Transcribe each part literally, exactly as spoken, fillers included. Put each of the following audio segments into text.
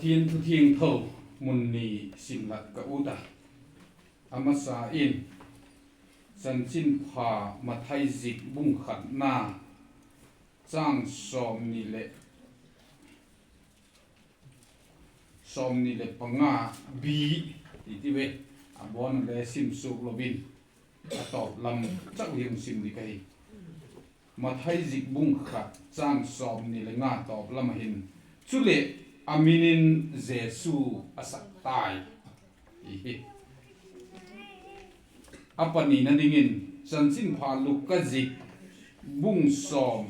Pathian thu thiangtho mun ni simlat ka ut a. A masa in, Chanchinpha Mathai zik bung khatna, châng sawmni leh, sawmni leh panga b, ti ti ve, a bawn le sim suak lo in, a tawp lam chau hi hung sim ding ka hi. Mathai zik bung khat châng sawmni le nga tawp lam ah hin, chuleh a min in Jesu a sak tai, ti hi. A panina dingin, Chanchinpha Luka zik bung sawm,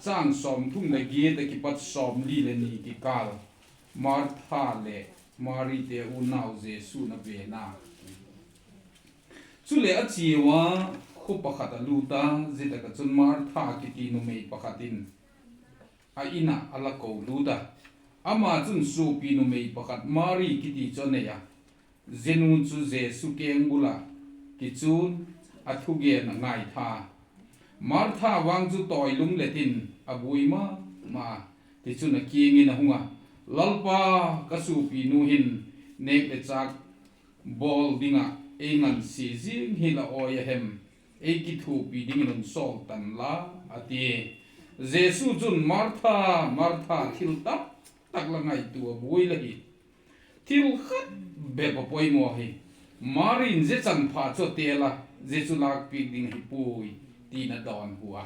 châng sawmthum leh giat a kipat sawmli le ni kikâl, Martha leh Marite unau Jesu'n a vena. Chuleh a chiau a, khua pakhat a lût a, zia tak ah chun Martha kiti numei pakhat in a In ah a la ko lût a. Ama chun suapi numei pakhat Mari kiti chu a nei a, zia nu chu Jesu kengbul ah kichun, a thugen a ngaitha. Martha vang chu tawilum let in a buai ma ma, tichun a kiang in a hung a, Lalpa, ka suapinu hin nêk leh châk bawl ding ah ei ngansia ziang hi la awi a hem? Ei kithuapi dingin hun sawl tan la, a tia. Jesu chun, Martha, Martha, thil tam tak la ngaitua a buai la hi. Thil khat bep a poimaw hi. Mari'n zia chan pha chu a têl a, zia chu lâkpiak ding ahi puai, ti'n a dawnhu a.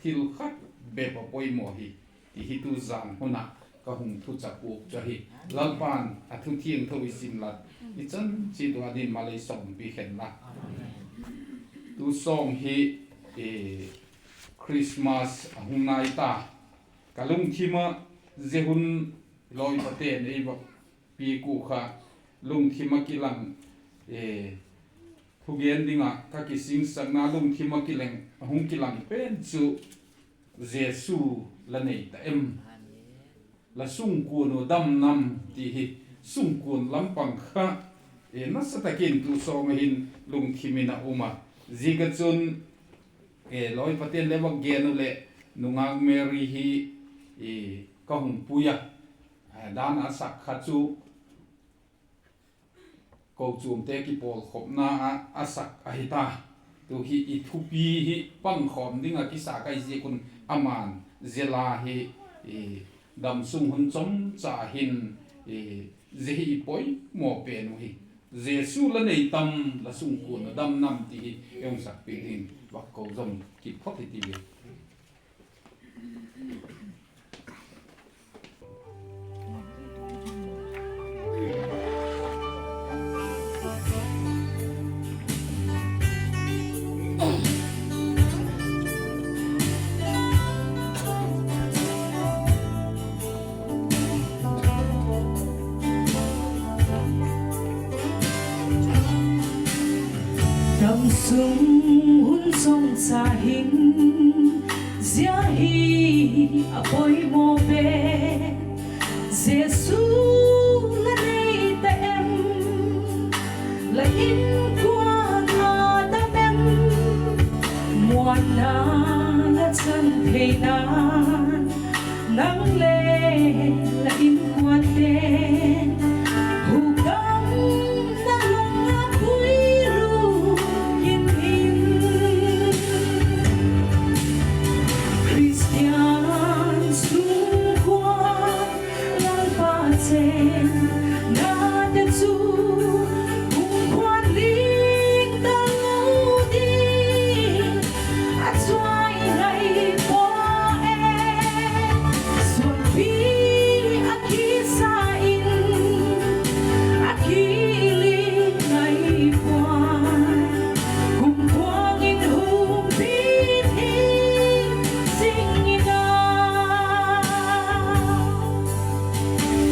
Thil khat bep a poimaw hi, ti hi tu zan hun ah ka hung thuchak uh chu ahi. Lalpa'n a thu thiangtho i simlat, i chan chiat ua dingin mal ei sawmpi khen la. Tu sawng hi, eh, Christmas a hung nai ta. Ka lungthim ah zia hun lawipate'n ei va piak uh kha, lungthim ah kilang, eh, thugen ding ah ka kisingsakna lungthim ah kileng, a hung kilang pen chu, Jesu la nei ta em? La sungkuan uh dam nam? ti hi. Sungkuan lam pang kha, eh, nasa tak in tu sawng ah hin lungthim in a um a. Ziak ah chun, eh, lawipate'n le vak gen uh leh, nungâk Mary hi, eh, ka hung pui a, eh, dan a sak kha chu kochuamte kipawlkhopna ah a sak ahi ta. Tu hi i thupi hi pangkhawm ding ah kisa ka hi ziak un ama'n zia la hi, eh, damsung hun chomcha hin, eh, zia hi i poimaw pen uh hi. Jesu la nei tam, la sungkuan uh dam nam? ti hi ei hung sakpiak dingin vak ko zom kit phot hi ti ve. Damsung hun chomcha hin zia hi a poimaw pen. Jesu la nei ta em? La inkuan a dam em? Muanna la chan thei nan, nang le la inkuante'n hukdamna lung ah puilut in hin. Khristian sungkuan Lalpa chênnate chu hung khuan ling talo ding a chuai ngai pua e. Suanpi a kisa in a kiling ngai pua, kumtuang in humbit hi zing in a.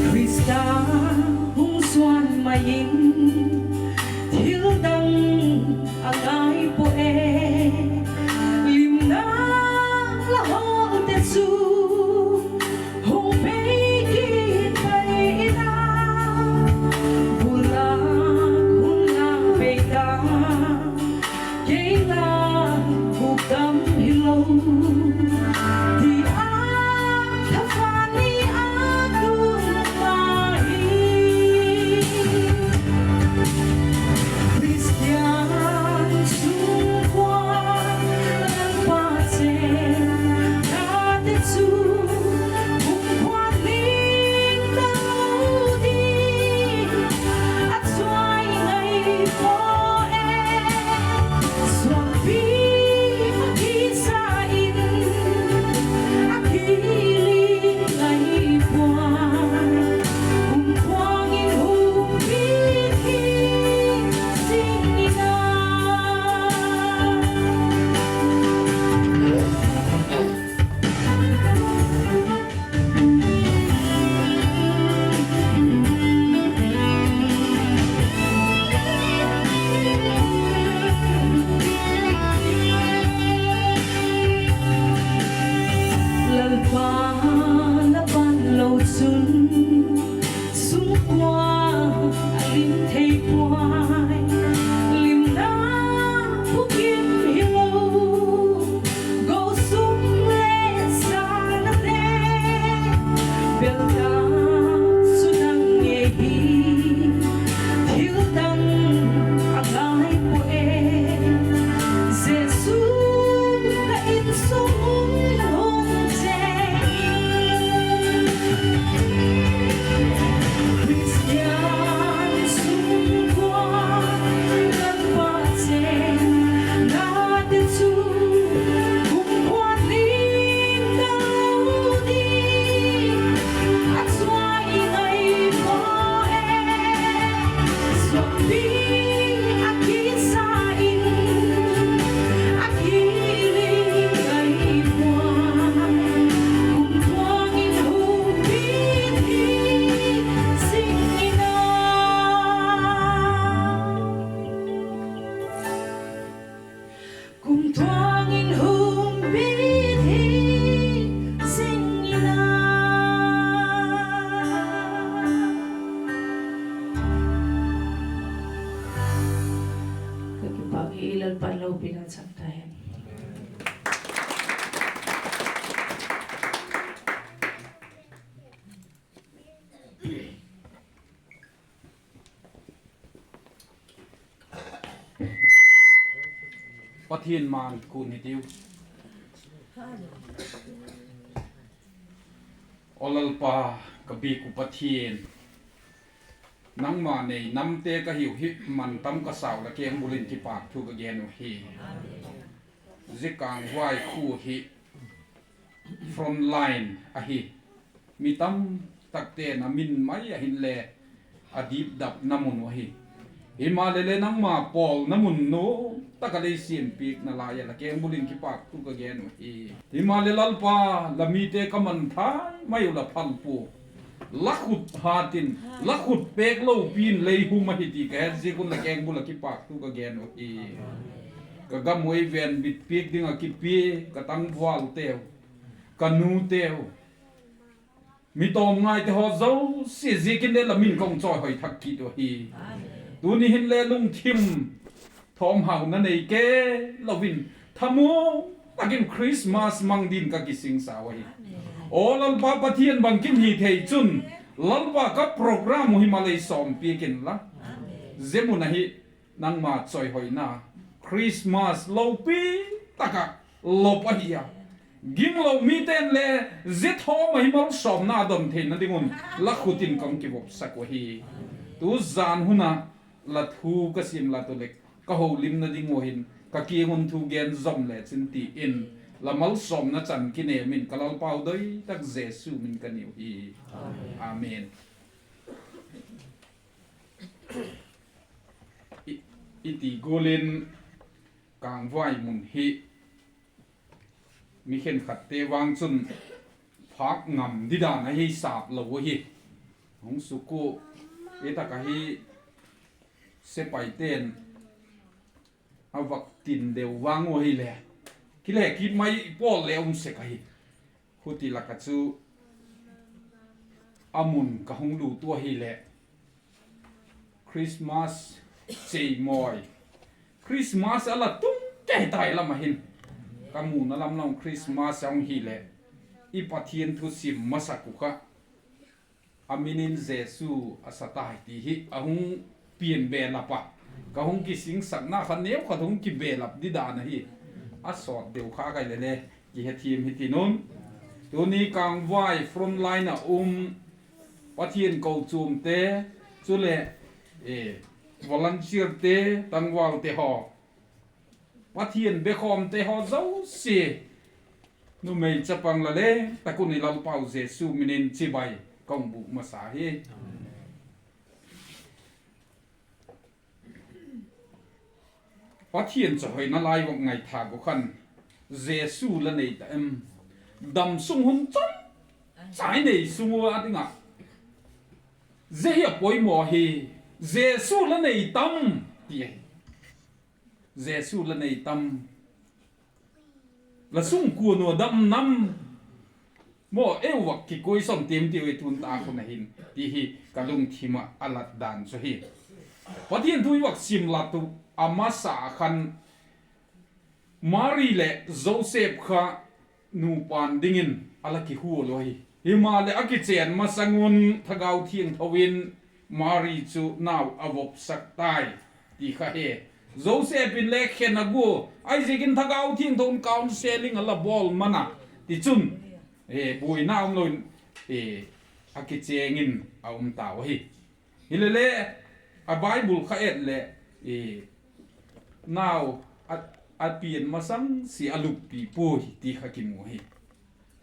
Khrista hung suan mai in thil dang a ngai pua e. Limna la hawlte chu hung pei kit mai in a, bulak hun lak pei ta, kei la hukdam hilo, ti a thapha ni a tun Pi Lalchhangthang. Pathian ma kun hitiu. Aw Lalpa, ka biak uh Pathian, nangma nei namte ka hiu hi, man tam ka sau la keng bul in kipâkthu ka gen uh hi. Zia Kângvai khua hi front line ahi. Mi tam takte'n a min mai a hinle, a dipdapna mun uh ahi. Himaleh le nangma pawlna mun nuam tak a lei siampiakna lai ah la keng bul in kipâkthu ka gen uh hi. Himaleh Lalpa, la mite ka mangthai mai uh la phal pua, la khut hat in, la khut pêk lopi in lei hum ahi ti ka het ziak un la keng bul ah kipâkthu ka gen uh hi. Ka gam uh ei venbit piak ding ah kipia ka tangvalteu, ka nuteu, mi tawm ngaite haw zosia ziakin le la min ka hung chawihoi thak kit uh hi. Tuni hin le lungthim thawmhauna nei kei lo in, thamuang tak in Christmas mang dingin ka kisingsau ahi. Aw Lalpa Pathian, bangkim hi thei chun Lalpa ka program uh himaleh sawmpiak inla, zia mun ahi nangma chawihoina Christmas lopi tak ah lop ahi a, ginglo mite'n le zia thawm ahi malsawmna a don theina ding un la khut in ka hung kivopsak uh hi. Tu zan hun ah la thu ka sim la tu leh ka holimna ding uh hin ka kiang un thu gen zom le chin ti in, la malsawmna chan kinêm in ka Lalpau doi tak Jesu min ka niu hi. Amen. I, i ti gual in Kângvai mun hi mi khenkhatte vang chun phâk ngam didan ahi sap lo ahi. Hung suk ua, i tak ahi, sepaite'n a vak tin deu vang ua hile, kile kit mai pawl le um sek ahi. Huti lak ah chu a mun ka hung lut ua hileh, Christmas cheimawi, Christmas a la tung kei tai lam ah hin, ka muna lam lam Christmas a hung hileh, i Pathian thu sim masak uh kha, a min in Jesu a sa tai ti hi a hung pian belap a, ka hung kisingsakna kha neu khat hung kibelap didan ahi. A sawt deu kha kai le le, kihethiam hitin un. Tuni Kângvai front line ah um Pathian kochuamte, chuleh, eh, volunteerte, tangvalte haw, Pathian bekhawmte haw zosia, numei chapang la le tak un i Lalpau Jesu min in chibai ka hung bûk masa hi. Pathian chawihoina lai vak ngaithâk uh khan, Jesu la nei ta em? Damsung hun chomcha i nei sung ua ding ah, zia hi a poimaw hi. Jesu la nei tam? ti ahi. Jesu la nei tam? La sungkuan ua dam nam? Maw, ei vak kikuaisan tiam tiu i tun ta khun a hin, ti hi ka lungthim ah a lat dan chu hi. Pathian thu i vak sim lat uh, a masa khan Mari leh Joseph kha nupa'n dingin a la kihual uh ahi. Himaleh a kichen masang un Thagau Thiangtho in Mari chu nau a vopsak tai, ti kha he. Joseph in le khen a gua, ahiziakin Thagau Thiangtho in counselling a la bawl man a, tichun, buaina um lo in, a kichêng in a um tau ahi. Hilele, a Bible kha et leh, nau a pian masang sia a luppi puai ti kha kimu hi.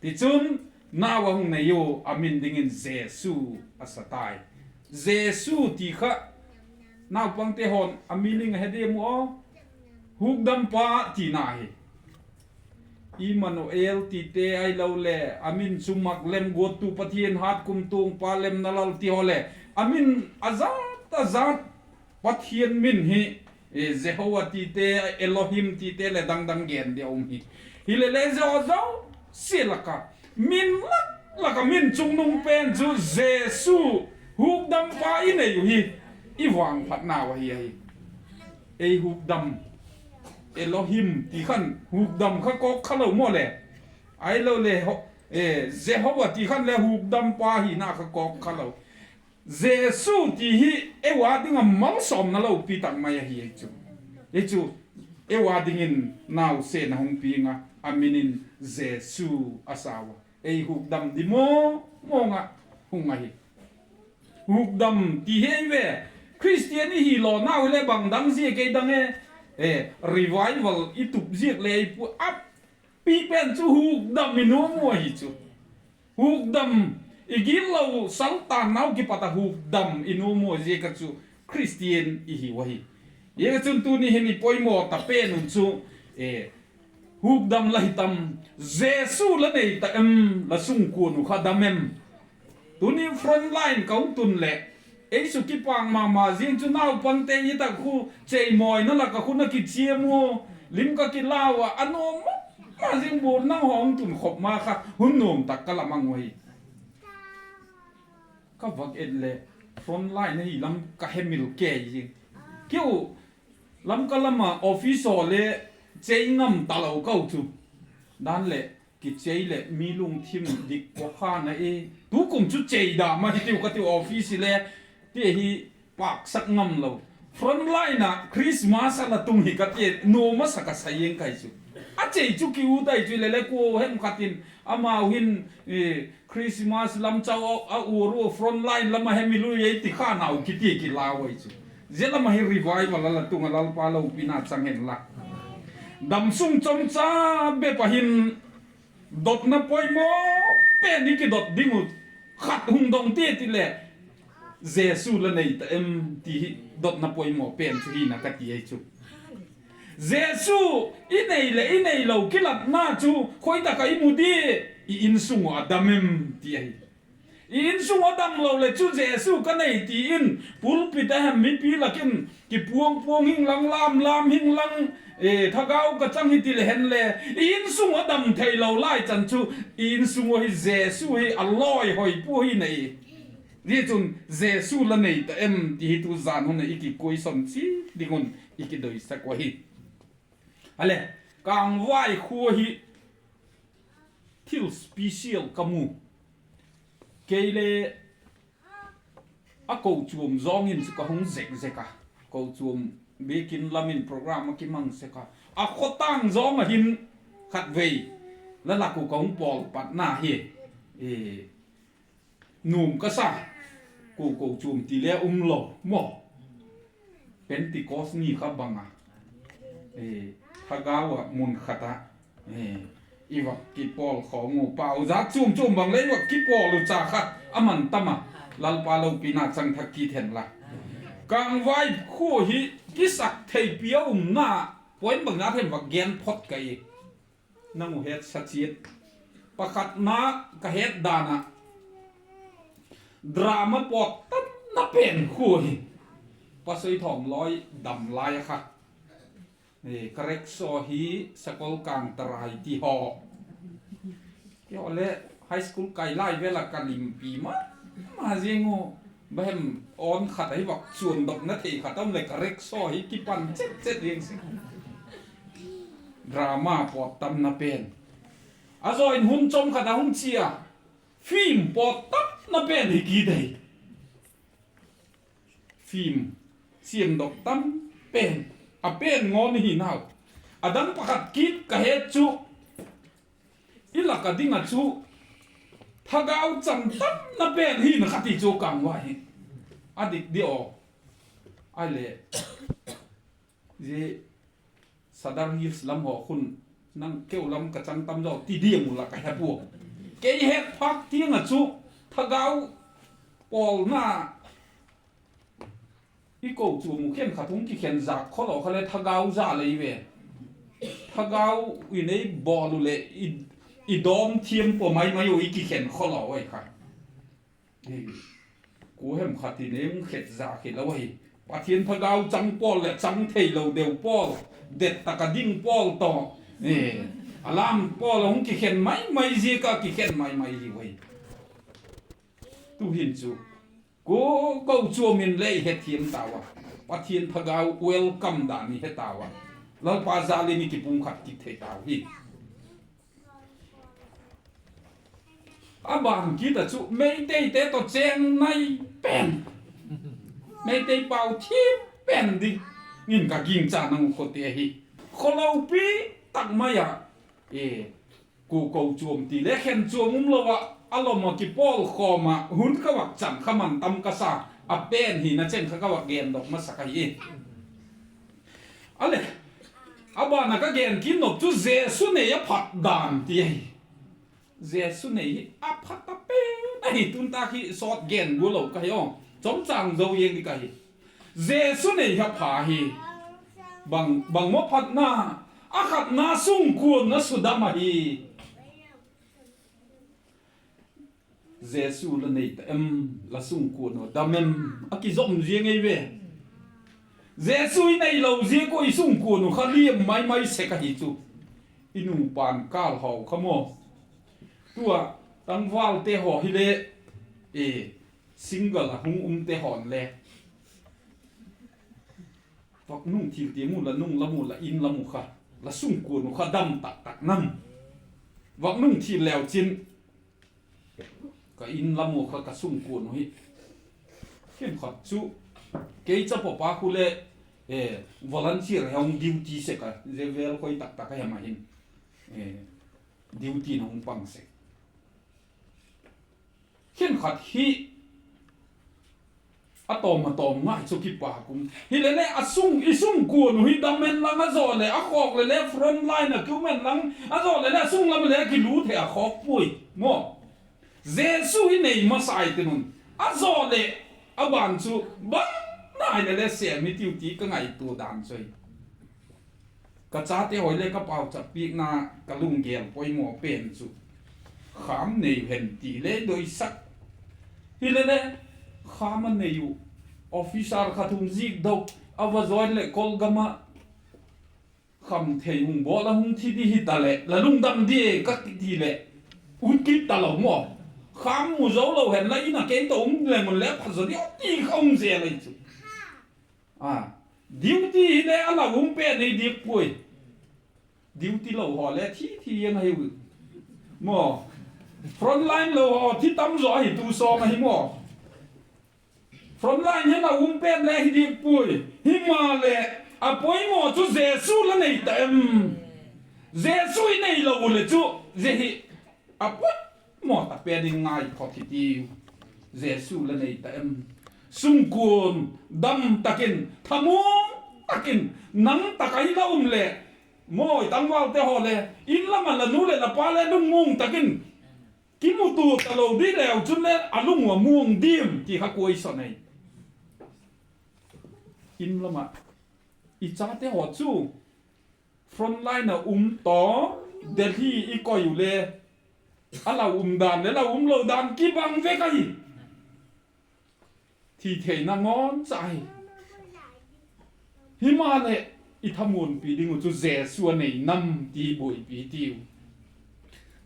Tichun, nau a hung nei ua, a min dingin Jesu a sa tai. Jesu ti kha, naupangte haw'n a meaning a he diam u aw? Hukdampa tina hi. Immanuel tite ahiloleh, a min chu mak lem guattu Pathian hat kumtuang pa lemna lal ti haw leh, a min a zat a zat, Pathian min hi, Jehovah tite, Elohim tite leh dang dang gen dia um hi. Hilele zia zosia lak ah, min lak lak ah min chungnung pen chu Jesu, hukdampa i nei uh hi, i vangphatnau ahi ahi. Ei hukdam, Elohim ti khan hukdam kha kawk kha lo maw le. Ahilole, Jehovah ti khan le hukdampa hina kha kawk kha lo. Jesu ti hi Eva ding a malsawmna lopi tak mai ahi chu. Hi chu Eva dingin nausen a hung piang a, a min in Jesu a sau a. Ei hukdam di mawng mawng ah hung ahi. Hukdam ti hi ei ve, Khristian i hi lawnau hile bang dang zia kei dang e, revival i tup ziak le ei pua a, pi pen chu hukdam i nuam u ahi chu. Hukdam, i gitlo saltannau kipat ah hukdam i nuam u ziak a chu Khristian i hiu ahi. Ziak a chun tuni hin i poimaw ta pen un chu, hukdam la hi tam, Jesu la nei ta em, la sungkuan uh kha dam em? Tuni frontline ka hung tun leh, ei su kipâk ma ma ziang chu naupangte hi tak khu cheimawina lak ah khu na kichiam ua, lim ka kilau ah, a nuam ma ma ziang bur nang haw hung tun khop ma kha hun nuam tak ka la mang u hi. Ka vak et leh frontline ahi lam ka hemil kei zing. Keu lam ka lam ah office haw le chei ngam talo kau chu. Dan leh kichei leh mi lungthim dik pua kha na e. Tukum chu chei da ma hi tiu ka tiu office hile, ti hi pâksak ngam lo. Frontline ah Christmas a la tung hi ka ti, nuam a sa ka sa ing kai chu. A chei chu ki ut ai chu le le kua hem khat in, amau hin Christmas lam chau a ur ua frontline lam a hemil ui ei ti kha nau kiti kilau ai chu. Zia lam ahi revival a la tung a Lalpa lopina chang hen la. Damsung chomcha bep a hin dotna poimaw pen i kidot ding uh khat hung dong ti ti leh, Jesu la nei ta em ti hi dotna poimaw pen chu hina ka ti ai chu. Jesu i nei leh i neilo kilatna chu khoi tak ah i mu di, i insung uh a dam em ti ahi. I insung uh a dam lo leh chu Jesu ka nei ti in pulpit a hem mipi lak in kipuang puang hing lang, lam lam hing lang, thagau ka chang hi ti le hen le, i insung uh a dam theilo lai chan chu i insung uh hi Jesu hi a lawi hoi pua hi nei. Zia chun Jesu la nei ta em ti hi tu zan hun a i kikuaisan chi ding un i kidoisak uh ahi. Ale, Kângvai khua hi thil special ka mu. Kei le a kochuam zawng in chu ka hung zek zek a. Kochuam biakin lam in program a kimang sek a. A khawtâng zawng ah hin khatvei la lak uh ka hung pawl patna hi nuam ka sa. Kua kochuam ti le um lo maw. Pentecost ni kha bang a, thagau ah mun khat ah i va kipawl khawm u, pau zat chuam chuam bang le i va kipawl u cha kha a man tam a. Lalpa lopina chang thak kit hen la. Kângvai khua hi kisak theipi a umna point bang zat hem va gen phot ka i, nang u hetsa chiat. Pakhatna ka het dan ah, drama pawt tamna pen khua hi, Pasoi Thawmlawi dam lai a kha, ka reksaw hi Sakol Kângtarai ti haw, ti haw le high school kai lai vel ah ka limpi ma ma ziang u. Bahem, awn khat ahi vak chuandokna thei khat a um leh ka reksaw hi kipan chet chet ziang si. Drama pawt tamna pen, a zaw in hun chawm khat a hung chia, film pawt tamna pen hi kit ahi. Film siamdok tam pen, a pen ngawn hi nau. A dang pakhat kit ka het chu, i lak a ding ah chu thagau chang tamna pen hina kha ti chu Kângvai hi a dik di aw. Ahile, zia Sadar Hills lam haw khun, nang keu lam ka chang tam zaw ti diam u la ka he pua. Kei het phâk tiang ah chu thagau pawlna, i kochuam u khenkhat hung kikhen zak khawlaw kha le thagau za lei ve. Thagau in ei bawl u leh i dawm thiam pua mai mai u, i kikhen khawlaw ai kha. Kua hem khat in ei hung khet za khilo ahi. Pathian thagau chang pawl leh chang theilo deu pawl, det tak a ding pawl tawh, a lam pawl a hung kikhen mai mai ziak a kikhen mai mai hiu ahi. Tu'hin chu kua kochuam in le i hethiam tau a, Pathian thagau welcome dan i he tau a. Lalpa jal in i kipumkhat kit thei tau hi. A ban kit ah chu Meiteite tawh chêng nai pen, Meitei pau thiam pen dingin ka gingcha nang u kote ahi. Khawlopi tak mai ah, e, kuko chuam ti le khen chuam umlo ah, a lom ah kipawlkhawm ah hun ka vak chan kha man tam ka sa, a pen hina cheng kha ka vak gendok masak ahi. A leh, a ban ah ka gen kit nop chu Jesu nei a phat dan ti ahi. Jesu nei hi a phat a pen ahi, tun tak hi sawt gen gual lo ka hi aw. Chomchang zo eng ding ka hi. Jesu nei hi a pha hi. Bang, bang maw phatna? A khatna, sungkuan a sudam ahi. Jesu la nei ta em, la sungkuan uh dam em? A kizom ziang ei ve. Jesu i neilo ziak ua i sungkuan uh kha liam mai mai sek ahi chu. I nu pan kâl haw kha maw. Tua tangvalte haw hile, e, single a hung umte haw'n le, vak nung thil tiang u la nung lam u la in lam u kha, la sungkuan uh kha dam tak tak nam. Vak nung thil leu chin, ka in lam u kha ka sungkuan uh hi. Khenkhat chu, kei chapa pa khu le, e, volunteer a hung duty sek a, zia vel khoi tak tak a hem a hin, e, duty in a hung pang sek. Khenkhat hi a tawm a tawm ngai chu kipâk um. Hilele a sung, i sungkuan uh hi dam en lang, a zaw leh a khawk leh le front line a ki um en lang, a zaw leh le a sung lam le a kilut thei a khawk puai maw. Jesu hi nei masa i tin un, a zaw leh a ban chu bang nai leh le sêm i tiu ti ka ngaitua dan chu hi. Ka chate haw le ka pauchap piakna, ka lunggel poimaw pen chu, kham nei hen ti le doisak. Hilele kham a nei uh, officer khat hung zik dok, a va join leh kol gam ah kham thei hung bawl a hung thi di hitaleh la lungdam di ka ti leh, ut kit talo maw. Kham mu zo lo hen la in a kei tawh um leng un le pha zaw di ti kha um zel ahi chu. A, duty hile a la um pen hi dik puai. Duty lo haw le thi thi eng ahi u maw. Frontline lo haw thi tam zaw ahi tu sawng ahi maw. Frontline hi la um pen le hi dik puai. Himaleh, a poimaw chu Jesu la nei ta em? Jesu i neilo u leh chu, zia hi a poimaw ta pen in ngai phot hi tiu. Jesu la nei ta em? Sungkuan dam tak in, thamuang tak in, nang tak ahi la um leh, maw, i tangvalte haw le, in lam ah la nu leh la pa le lungmuang tak in kimutua talo di leu chun le a lung ua muang diam ti kha kuaisan ahi. In lam ah i chate haw chu frontline a um tawh, Delhi i koi u le, a la um dan leh la um lo dan kibang vek ahi. Thi theina ngawn cha hi. Himaleh, i thamuanpi ding uh chu Jesu a nei nam ti buaipi tiu.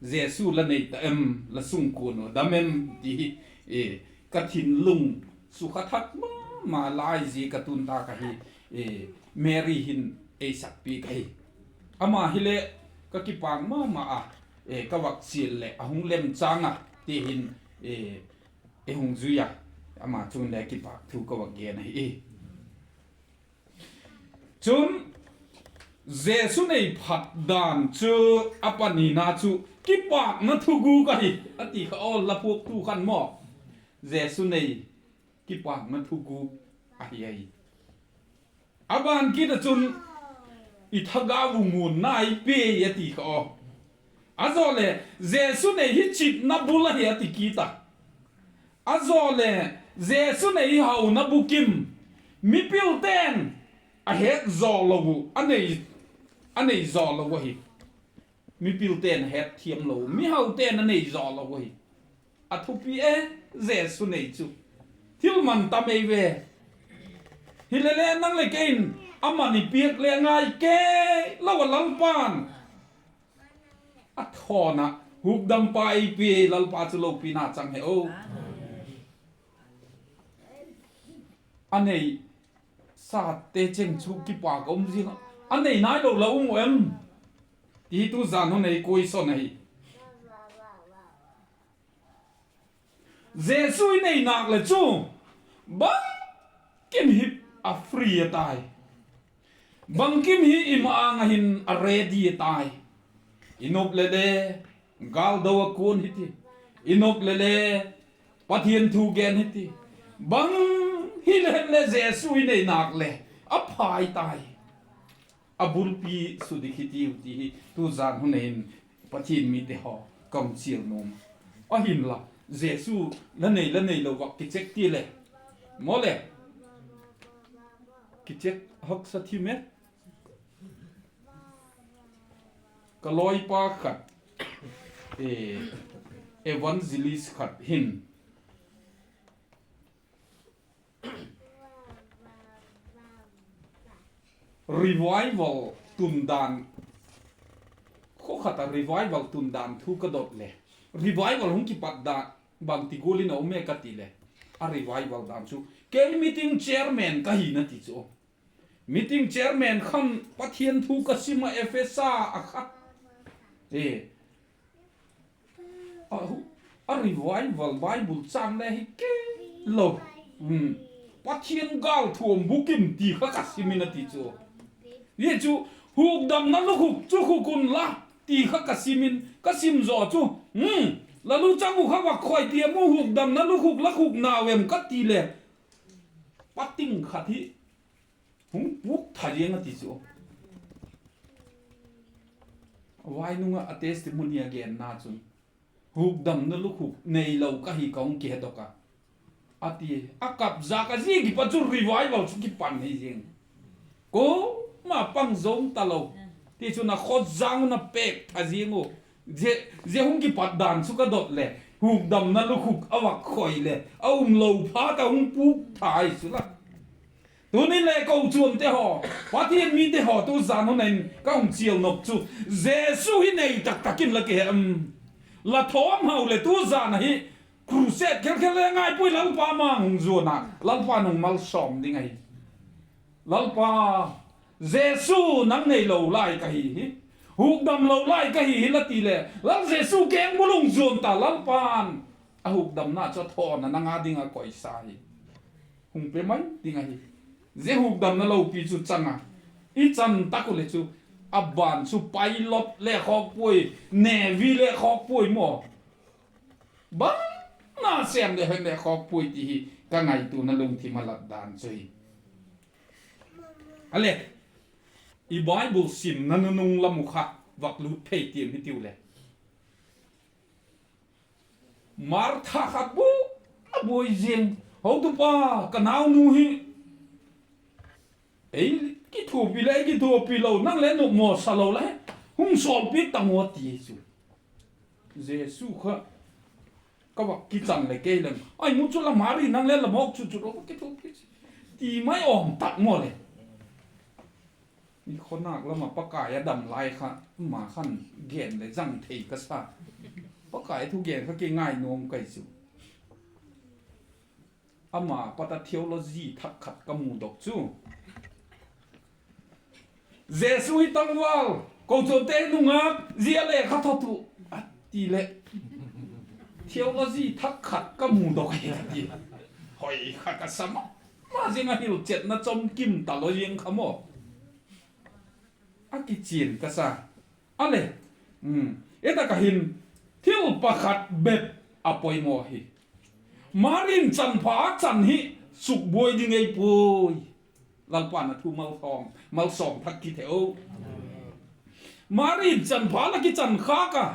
Jesu la nei ta em, la sungkuan uh dam em ti hi, e, ka thinlung sukha thak ma ma lai zia ka tun tak ahi, e, Mary hin ei sakpiak ahi. Ama hile ka kipâk ma ma a, e, ka vak chial leh a hung lem chang a ti hin, e, ei hung zui a, ama chung le kipâk thu ka vak gen ahi. Chun, Jesu nei phat dan chu, a panina chu, kipâkna thuguk ahi, a ti kha aw, la phuaktu khan maw. Jesu nei kipâkna thuguk ahi ai. A ban kit ah chun, i thagau u muanna i pia a ti kha aw. A zaw leh, Jesu nei hi chitna bul ahi a ti kit a. A zaw leh, Jesu nei hi hauna bukim, mipilte'n a het zaw lo uh, a nei, a nei zaw lo ahi. Mipilte'n a hetthiam lo, mihaute'n a nei zaw lo ahi. A thupi e, Jesu nei chu. Thil man tam ei ve. Hilele nang leh kei in a man i piak le ngai kei lo a Lalpa'n a thawn ah hukdampa ei pia, Lalpa chu lopina chang hen aw. A nei sate cheng chu kipâk a um zing a. a nei nailo la um u em? Ti hi tu zan hun ei question ahi. Jesu i nei nâk leh chu bangkim hi a free a tai. Bangkim hi i ma-âng ah hin a ready a tai. I nop leh le gâl do a kuan hi ti, i nop leh le Pathian thu gen hi ti, bang hile hen le Jesu i nei nâk leh a phai tai. A bulpi sudik hi tiu ti hi tu zan hun hin Pathian mite haw ka hung chial nuam. Ahinla, Jesu la nei la neilo vak kicheck ti le, maw le, kicheck haksa thim e. Ka lawipa khat, evangelist khat hin revival tun dan, khaw khat ah revival tun dan thu ka dot leh, revival hung kipat dan bangti gual in a um e ka ti leh, a revival dan chu, kei meeting chairman ka hi na ti chu. Meeting chairman khan Pathian thu ka sim ah Ephesa a kha, a revival Bible châng le hi kei lo, Pathian gâl thuam bukim ti kha ka sim in a ti chu. Hi chu, hukdamna lukhuk chu khuk unla ti kha ka sim in, ka sim zaw chu, la lu chang uh kha vak khoi ti a mu, hukdamna lukhuk la khuk nau em ka ti leh, pating khat hi hung pûk tha ziang a ti chu. Vainung ah a testimony a genna chun, hukdamna lukhuk neilo ka hi ka hung kihedok a, a ti. A kap zak a, zia kipat chu revival chu kipan hi ziang. Kuama pang zong talo. Tichun a khawzang un a pêk tha ziang u. Zia hung kipat dan chu ka dot leh, hukdamna lukhuk a vak khoi leh a umlo phat a hung pûk tha hi chu la. Tuni le kochuamte haw, Pathian mite haw tu zan hun in ka hung chial nop chu, Jesu hi nei tak tak in la kihe em? La thawm hau leh tu zan ahi, crusade khel khel le ngai puai, Lalpa ma hung zuan a, Lalpa'n hung malsawm ding ahi. Lalpa, Jesu nang neilo lai ka hi hi, hukdamlo lai ka hi hi la ti leh, Lal Jesu keng bul hung zuan ta, Lalpa'n a hukdamna chu a thawn a nang â ding a koisa hi, hung pe mai ding ahi. Zia hukdamna lopi chu chang a, i chan tak u leh chu, a ban chu pilot le khawk puai, navy le khawk puai maw, bang na sêm le hen le khawk puai ti hi ka ngaituana lungthim a lat dan chu hi. A leh, i Bible simna nunung lam uh kha vak lût phei tiam hi tiu leh, Martha kha bu a buai ziang, Hotupa, ka naunu hi ei kithuapi le ei kithuapi lo, nang le nopmawsa lo la he, hung sawlpiak ta maw, a ti chu. Jesu kha, ka vak kichan leh kei leng, ai mu chu la Mari, nang le la mawk chu chu lo kithuapi, ti mai awm tak maw leh. I khonâk lam ah Pakai a dam lai kha, ama khan gen leh zang thei ka sa. Pakai thugen kha kei ngai nuam kai chu. Ama pat a theology thak khat ka mudok chu, Jesu hi tangval, kochuamte nungak, zia le kha thot u, a ti leh, theology thak khat ka mudok ahi a ti. Hoi kha ka sa ma ma ziang a, hilchetna chomkim talo ziang kha maw. A kichian ka sa. A leh, i tak ah hin thil pakhat bep a poimaw hi. Mari'n chanpha a chan hi sukbuai ding ei puai. Lalpa'n a thu malsawm thak kit hen. Mari'n chanpha la kichan khâk a,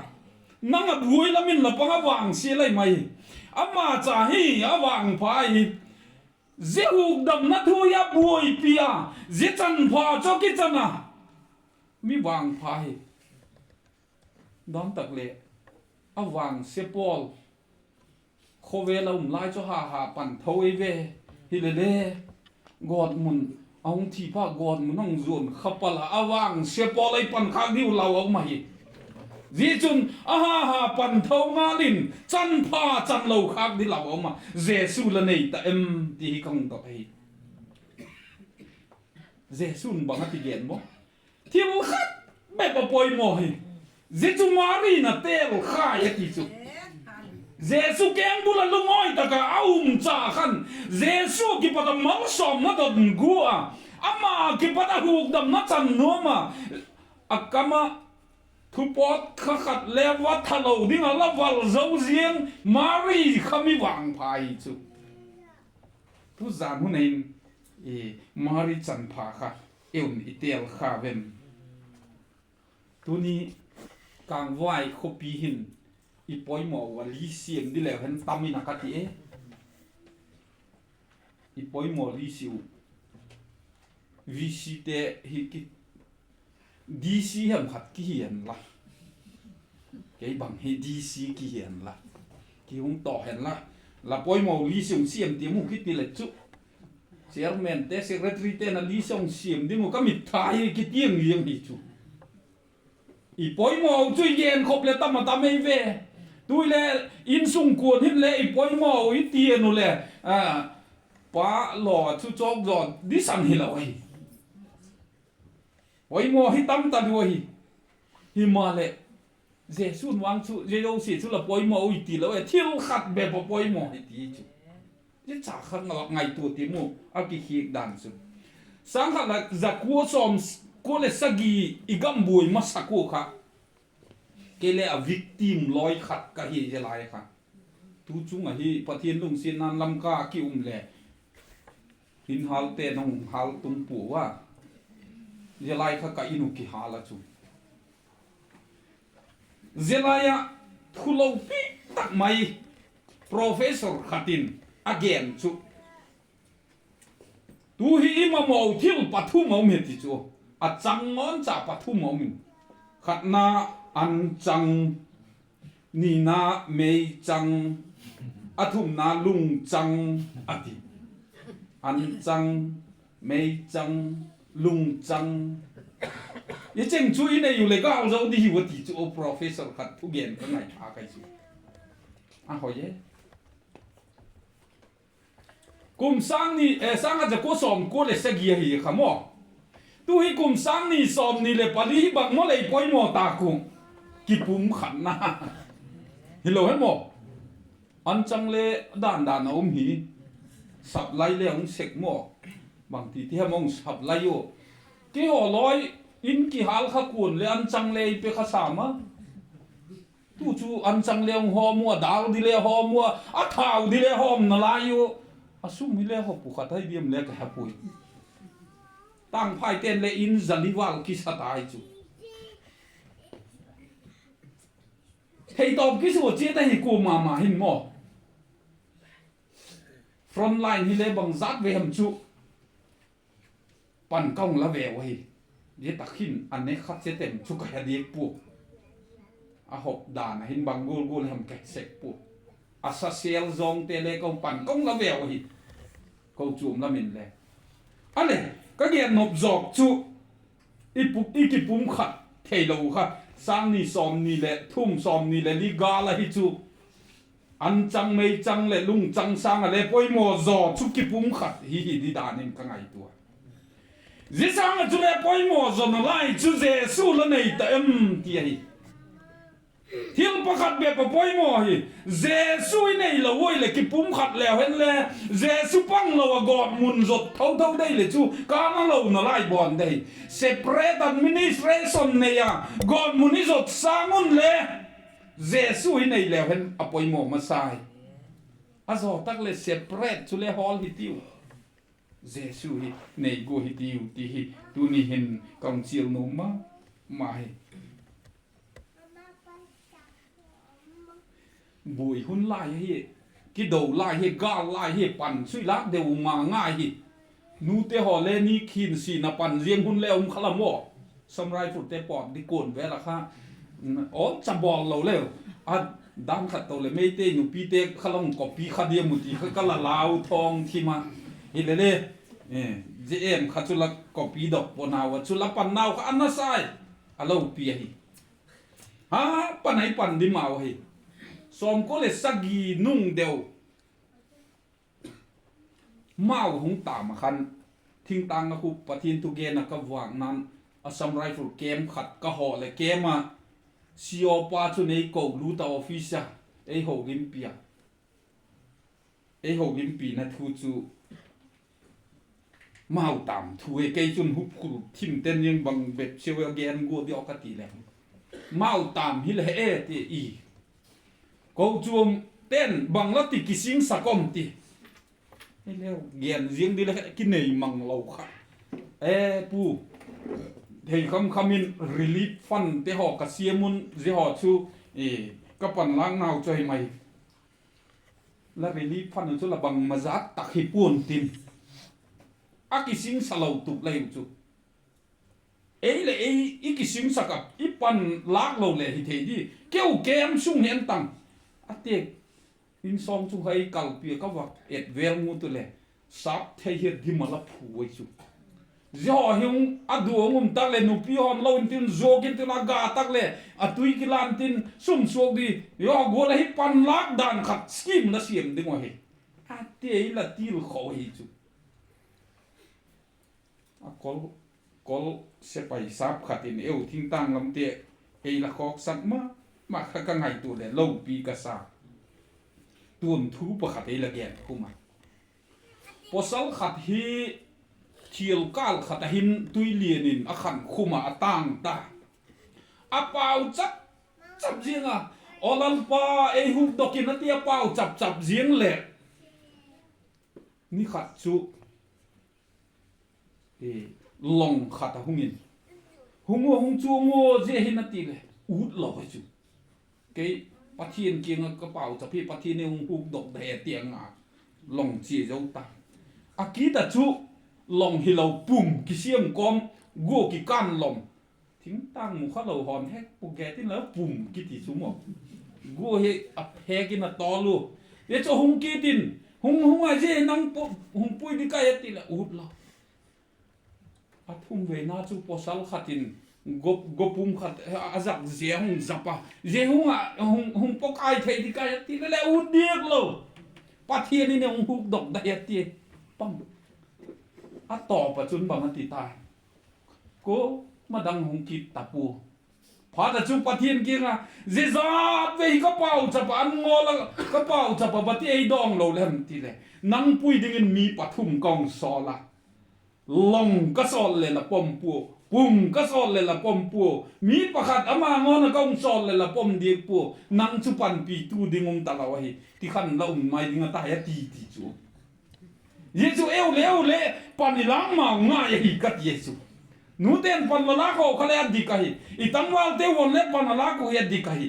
nang a buai lam in la pang a, vangsia lai mai. Ama cha hi a vangpha hi. Zia hukdamna thu hi a buaipi a, zia chanpha chu a kichan a, mi vangpha hi. Dang tak leh, a vangsia pawl, khawvel a um lai chu ha ha pan tho ei ve. Hile le, gawtmun, a hung thi phat gawtmun a hung zuan kha pal a, a vangsia pawl ei pan khâk diu lau a um ahi. Zia chun a ha ha pan tho ngal in chanpha chan lo khâk di lau a um a, Jesu la nei ta em ti hi ka hung dok ahi. Jesu'n bang a ti gen maw? Thil khat bep a poimaw hi. Zia chu Mari in a têl khai a ti chu. Jesu kengbul ah lungawi tak ah a um cha khan, Jesu kipat a malsawmna don gua a, ama kipat a hukdamna chan nuam a, a kam ah thupawt kha khat le va tha lo ding ah la val zo ziang Mari kha mi vangpha hi chu. Tu zan hun ah hin Mari chanpha kha ei un i têl kha vem? Tuni Kangvai khawpi hin i poimaw uh a li siam di leu hen tam in a ka ti e. I poimaw li si uh. VCte hi ki, DC hem khat kihi hen la, kei bang hi DC kihi hen la, ki hung tawh hen la, la poimaw li si hung siam tiam uh kiti le chu, chairmante secretaryte'n a li si hung siam ding uh ka mit tha hi kitiang liang hi chu. I poimaw uh chu i genkhop leh tam a tam ei ve. Tu'le insungkuan hin le i poimaw uh i tian uh leh, pa law chu chawk zaw disan hilo ahi. Poimaw hi tam talua ahi. Himaleh, Jesu'n vang chu zia zosia chu la poimaw ui tilo e, thil khat bep a poimaw hi ti chu. Zia cha kha ngaitua tiam u a kikhiak dan chu. Sâng khat leh za kua sawm kua leh sagi i gam buai masak ua kha, kei le a victim lawi khat ka hi zia lai kha. Tu chung ah hi Pathian lungsiatna'n Lamka ki um leh, in hâlte'n hung hâl tung pua a, zia lai kha ka in uh kihâl a chu. Zia lai ah thu lopi tak mai professor khat in a gen chu, tu hi i mamaw thil pathum a um hi ti chu, a chang ngawn cha pathum a um in, khatna anchang, nina meichang, a thumna lungchang a ti. Anchang, meichang, lungchang. I cheng chu i nei u leh gâl zo di hiu a ti chu, professor khat thugen ka ngai tha kai chu. A hoi e. Kum sâng ni, sâng khat za kua sawm kua leh sagi ahi kha maw. Tu hi kum sâng ni sawmni leh pali hi bang maw lei poimaw tâk u, kipumkhatna hilo hem maw. Anchang le dan dan a um hi, sap lai le hung sek maw, bangti ti hem hung sap lai u. Keihaw lawi in kihâl kha kuan leh anchang le i pe kha sam a. Tu chu anchang le hung hawm ua, dâl di le hawm ua, a thau di le hawmna lai u. A sum hi le hawm pu khat ai diam le ka he puai. Tângphaite'n le in za li val kisa tai chu. Theitawp kisua chiat ahi kuama ma hin maw. Front line hile bangzat ve hem chu pan ka hung la veu ahi. Zia tak hin a ne kha chet em chu ka he diak pua. A hop dan a hin bang gual gual hem ka he sek pua. A sa sel zawngte le ka hung pan ka hung la veu ahi. Kochuam lam in le, a leh, ka gen nop zawk chu, i kipumkhat theilo kha, sâng ni sawmni leh thum, sawmni leh li gâl ahi chu, anchang meichang leh lungchang sâng ah le poimaw zaw chu kipumkhat hi hi di dan in ka ngaitua. Zia sâng ah chule poimaw zaw nalai chu Jesu la nei ta em ti ahi. Thil pakhat bep a poimaw hi. Jesu i neilo ua leh kipumkhat leu hen le, Jesu panglo ah gawtmun zot tho tho dei leh chu kâna lo nalai bawn dei. Separate administration nei a gawtmun i zot sâng un le, Jesu i nei leu hen a poimaw masa hi. A zaw tak leh separate chule hawl hitiu. Jesu hi nei gua hitiu ti hi tuni hin ka hung chial nuam ma ma hi. Buai hun lai hi, kido lai hi, gâl lai hi, pan sui lâk deu ma ngai hi. Nute haw le ni khin sina pan ziang hun le um kha la maw. Samraipurte pawt di kuan vel a kha, aw cha bawl lo leu, a dan khat to leh Meitei nupite kha la hung copy kha diam u ti kha ka la lau thawng thim a. Hilele, zia em kha chu la copy dok pawnau a chu la pannau kha a nasai a lopi ahi. Ha, pan ai pan di mau ahi. Sawmkua leh sagi nung deu mau hung tam a khan, thingtâng ah khu Pathian thugen ah ka vâkna'n, Assam Rifle camp khat ka haw leh camp ah C O pa chun ei ko lut a office a, ei holimpi a, ei holimpina thu chu mau tam thu e, kei chun hupkhul thim ten zing bang bep siau a gen gua diak ka ti leh, mau tam hile he e ti i. Kochuam ten bang la ti kisingsak um ti. Hileh gen ziang di leh kinei mang lo kha. E pu, thei kham kham in relief fund te haw ka siam un, zia haw chu ka panlâknau chu ahi mai. La relief fund chu la bangma zat tak hi pua'n tin, a kisingsa lo tuk lei u chu. Ei leh ei i kisingsak ah i panlâk lo leh hi thei di. Keu camp sung hi en tang, a ti. Insawng chung kha ei kalpi a ka va et vel ngut u leh, sap thei hiat dim a la phu ai chu. Zia haw hi hung a du hung um tak leh nupi haw'n lo intin, zuak intin, a ga tak leh a tui kilan tin sum suak di. Zia haw gual ahi, panlâk dan khat scheme la siam ding uh ahi, a ti, ei la tilkho ahi chu. A kol, kol sepai sap khat in eu thingtâng lamte ei la khawksak ma ma kha ka ngaitua leh lopi ka sa. Tuanthu pakhat ei la gen khum a, pawsal khat hi thial kâl khat ah hin tuilian in a khan khum ah a tâng ta. A pau chap chap ziang a, Aw Lalpa, ei hukdok in, a ti a, pau chap chap ziang leh ni khat chu long khat a hung in, Hung ua, hung chuang ua, zia hin, a ti leh ut lo hi chu. Kei Pathian kiang ah ka pau chap hi, Pathian in hung hukdok da e, a ti a, nga long chia zo ta. A kit a chu long hilo, pum kisiam kawm, gua kikân lom. Thingtâng mu kha lo haw'n hek pu, get in la pum kiti chu maw. Gua hi a hek in a tawl u. Zia chu hung kit in, Hung, hung a, zia nang hung pui di kai, a ti leh ut lo. A thum veina chu pawsal khat in gua pum khat a zak, zia hung zap a, zia hung a, hung pawkai thei di kai, a ti leh le ut diak lo. Pathian in hung hukdok da hi, a ti. Pam. A tawp ah chun bang a ti ta? Kuama dang hung kit ta pua. Phat a chu Pathian kiang a, Zia zat vei ka pau chap a, an ngawl a ka pau chap a, bati ei dawng lo lem, ti leh, nang pui dingin mi pathum ka hung sawl a, long ka sawl leh la pom pua, pum ka sawl leh la pom pua, mi pakhat ama ngawn a ka hung sawl leh la pom diak pua, nang chu panpitu ding um talo ahi, ti khan la um mai ding a tai, a ti, ti chu. Zia chu eu le eu le pan i lâk mau ngai ahi ka ti ahi chu. Nute'n pan la lâk haw kha leh a dik ahi. I tangvalte uan le pan a lâk uh hi a dik ahi.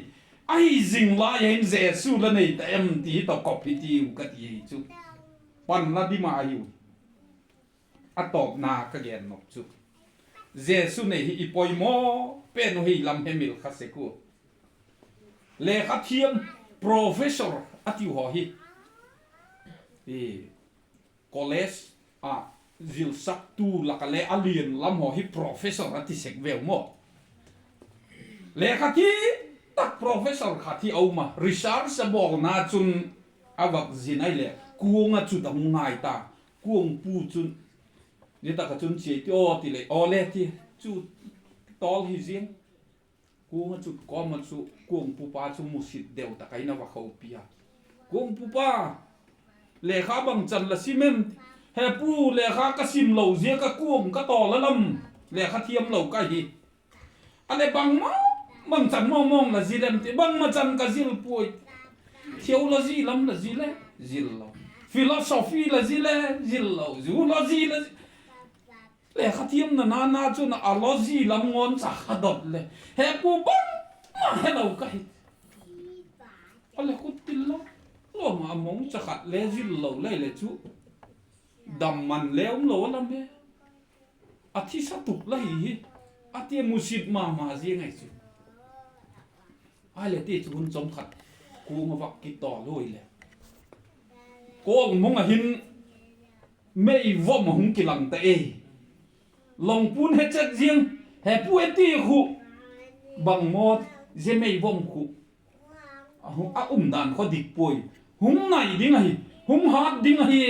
Ahi zing lai a hin Jesu la nei ta em ti hi tawh kop hi tiu ka ti ahi chu. Pan la di ma ahiu. A tawpna ka gen nop chu, Jesu nei hi i poimaw pen uh hi lam hemil kha sek ua. Lekha thiam, professor a tiu haw hi, college ah zilsaktu lak ah le a lian lam haw hi professor a ti sek veu maw. Lekha thiam tak professor khat hi a um a, research a bawlna chun a vak zin ahileh kuang a chut a hung ngai ta. Kuangpu chun, zia tak ah chun chia ti aw, ti leh aw le ti chu, tawl hi ziang. Kuang a chut kawm a chu kuangpupa chu musit deu tak ah in a va hopi a, Kuangpupa, lekha bangchan la sim em? He pu, lekha ka sim lo ziak a kuang ka tawl a lam, lekha thiam lo ka hi. A leh bangma, bangchan mawngmawng la zil em ti, bangma chan ka zil puai. Theology lam la zil e, zil lo. Philosophy la zil e, zil lo. Zoology la zil. Lekha thiamna nana chun a logy lam ngawn cha kha dot le, He pu, bangma helo ka hi. A leh khut til lo, lawm a mawng cha khat le zil lo lei le chu, damman le um lo a lam e. A thisa tuk la hi hi, a ti a, musit ma ma ziang ahi chu. Ahileh ti chu hun chom khat kuang a vak kitawl ui leh, kawlmung ah hin meivom a hung kilang ta e. Longpu'n he chet ziang, He pu, e ti khu, bang maw, zia meivom khu a umdan kha dik puai, hung nai ding ahi, hung hat ding ahi.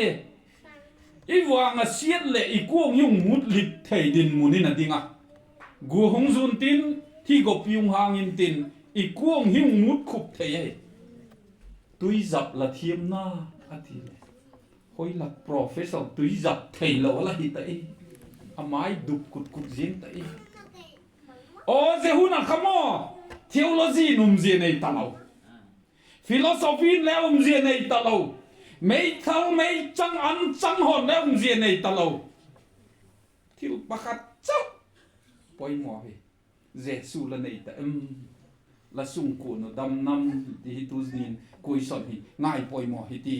I vang a siat leh i kuang i hung mut lip thei dinmun in a ding a. Gua hung zuan tin, thigoppi hung hâng intin, i kuang hi hung mut khup thei ahi. Tuizap la thiamna, a ti le. Hoi lak professor tuizap theilo a la hi ta i. A mai dup kut kut ziang ta i. Aw, zia hun a kha maw, theology in umzia nei talo. Philosophy in le umzia nei talo. Meithal, meichang, anchang haw'n le umzia nei talo. Thil pakhat chau poimaw hi. Jesu la nei ta em? La sungkuan uh dam nam ti hi tu zing in question hi ngai poimaw hi ti.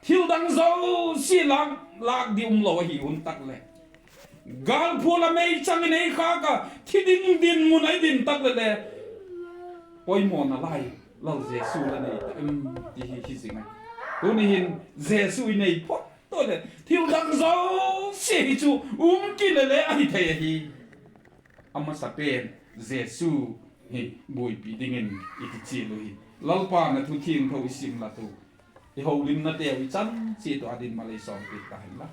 Thil dang zosia lâk, lâk di umlo ahi hun tak leh, gâlphual a meichang in ei khâk a, thi ding dinmun a i din tak leh le, poimawna lai, Lal Jesu la nei ta em? Ti hi hi zing ahi. Tuni hin Jesu i nei phot to leh thil dang zosia hi chu um kit leh le ahi thei ahi. A masa pen Jesu hi buaipi dingin i kichial uhi. Lalpa'n a thu thiangtho i sim lat u, i holimnateu i chan chiat u â ding malei sawmpiak ta hen la.